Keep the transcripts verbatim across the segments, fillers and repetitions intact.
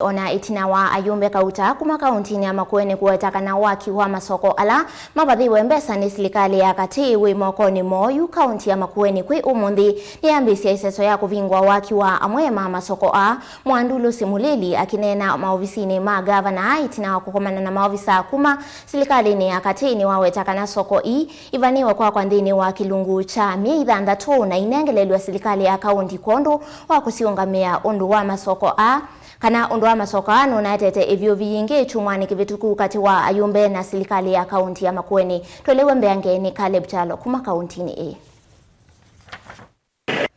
O na ĩtina wa ayumbe kauta kuma kauntinĩ ya Makueni kũweta kana waki wa masoko ala mavathĩwe mbesa nĩ silikalĩ ya katĩ wĩ mokonĩ moo, yu kaunti ya Makueni kwĩ ũmũnthĩ nĩyambĩĩsya ĩseso ya kũvingũa waki wa amwe ma masoko aa, Mwandulusi Mulili akĩneena maovisinĩ ma ngavana ĩtina wa kũkomana na maovisa kuma silikalĩnĩ ya katĩ. Nĩwaweta kana soko ii ivanĩwe kwakwa nthĩnĩ wa kĩlungu kya myei thanthatũ na inengelelw'a silikalĩ ya kaunti kwondũ wa kũsiũngamĩa ũndũ wa masoko aa, kana ũndũ wa masoko aa nũnaetete ĩvyũvi yingĩ kyumwanĩ kĩvĩtũku katĩ wa ayumbe na silikalĩ ya kaunti ya Makueni. Tũlew'a mbeange nĩ Caleb Kyalo kuma kauntinĩ ĩĩ.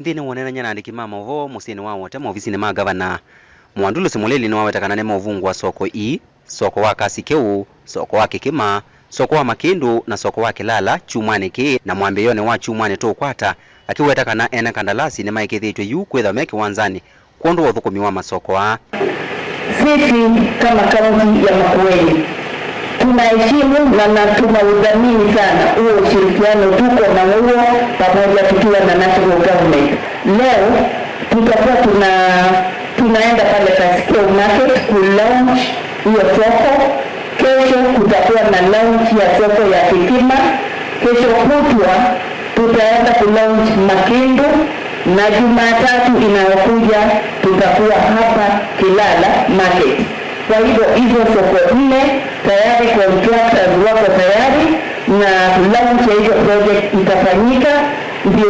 Nthĩnĩ wa ũneenany'a na andĩki ma maũvoo mũsyĩnĩ wa Wote maovisinĩ ma ngavana, Mwandulusi Mulili nĩwaweta kana nĩmeũvungũa soko ii, soko wa Kasi Kĩu, soko wa Kĩkĩma, soko wa Makĩndũ na soko wa Kĩlala kyumwanĩ kĩĩ, na mwambĩĩonĩ wa kyumwanĩ tũũkwata, akĩweta kana ene kandalasi nĩmaĩkĩĩthĩtw'e yu kwĩthwa me kĩwanzanĩ kwondũ wa ũthũkũmi wa masoko aa. Sisi kama kaunti ya Makueni tunaheshimu na, na tunaudhamini sana huo ushirikiano tuko na huo pamoja tukiwa na national government. Leo tutakuwa tuna, tunaenda pale Kasikeu Market ku launch hiyo soko. Kesho kutakuwa na launch ya soko ya Kikima. Kesho kutwa tutaenda ku launch Makindu, na Jumatatu inayokuja tutakuwa hapa Kilala Market. Kwa hivyo hizo soko nne tayari, contractors wako tayari, na launch ya hizo project itafanyika ndio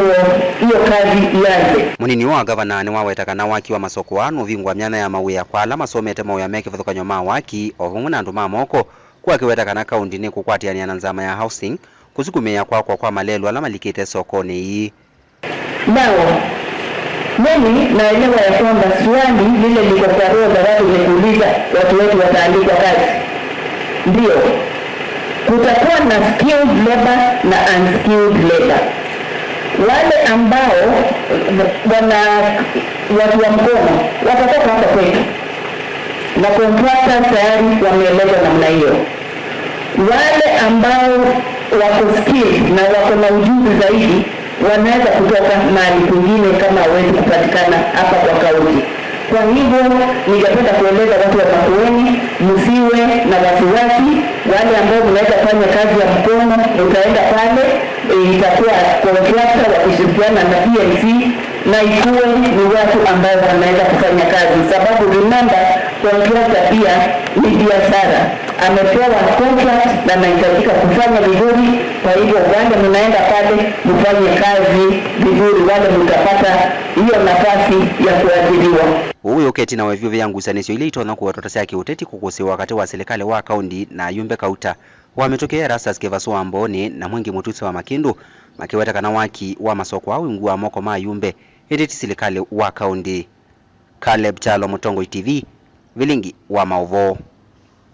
hiyo kazi ianze. Mũnini wa gavana nĩwaweta kana waki wa masoko aa nũvingũa myanya ya mawĩa kwa ala masomete mawĩa me kĩvathũkany'o ma waki o vamwe na andũ ma moko, kũu akĩweta kana kaunti nĩkũkwatĩanĩa na nzama ya housing kũsukumĩĩa kwakwa kwa malelũ ala malikĩte sokonĩ ii. Nao, mimi naelewa ya kwamba swali lile liko kwa roho za watu ni kuuliza watu wetu wataandikwa kazi. Ndio, kutakuwa na skilled labor na unskilled labor. Wale ambao wana watu wa mkono watatoka hapa kwetu, na contractors tayari wameelezwa namna hiyo. Wale ambao wako skilled na wako na ujuzi zaidi wanaweza kutoka mahali kwingine kama hawezi kupatikana hapa kwa kaunti. Kwa hivyo, ningependa kueleza watu wa Makueni, msiwe na wasiwasi. Wale ambao mnaweza fanya kazi ya mkono, mtaenda pale, e, itakuwa contractor wakishirikiana na P M C, na ikuwe ni watu ambao wanaweza kufanya kazi, sababu remember, contractor pia ni biashara, amepewa contract na anahitajika kufanya vizuri. Kwa hivyo wale mnaenda pale mfanye kazi vizuri, wale mtapata hiyo nafasi ya kuajiriwa. Ũu wĩũka ĩtina wa ĩvyũvĩ ya ngusanĩsyo ila itonya kũwetwa ta sya kĩũteti kũkũsĩĩwa katĩ wa silikalĩ wa kaunti na ayumbe kauta wa mĩtũkĩ Erastus Kĩvasũ wa Mbooni na Mwingi Mũtuse wa Makindu, makĩweta kana waki wa masoko aa wĩngũaa moko ma ayumbe, ĩndĩ ti silikalĩ wa kaunti. Caleb Kyalo, Mũtongoi T V, vilingi wa maũvoo.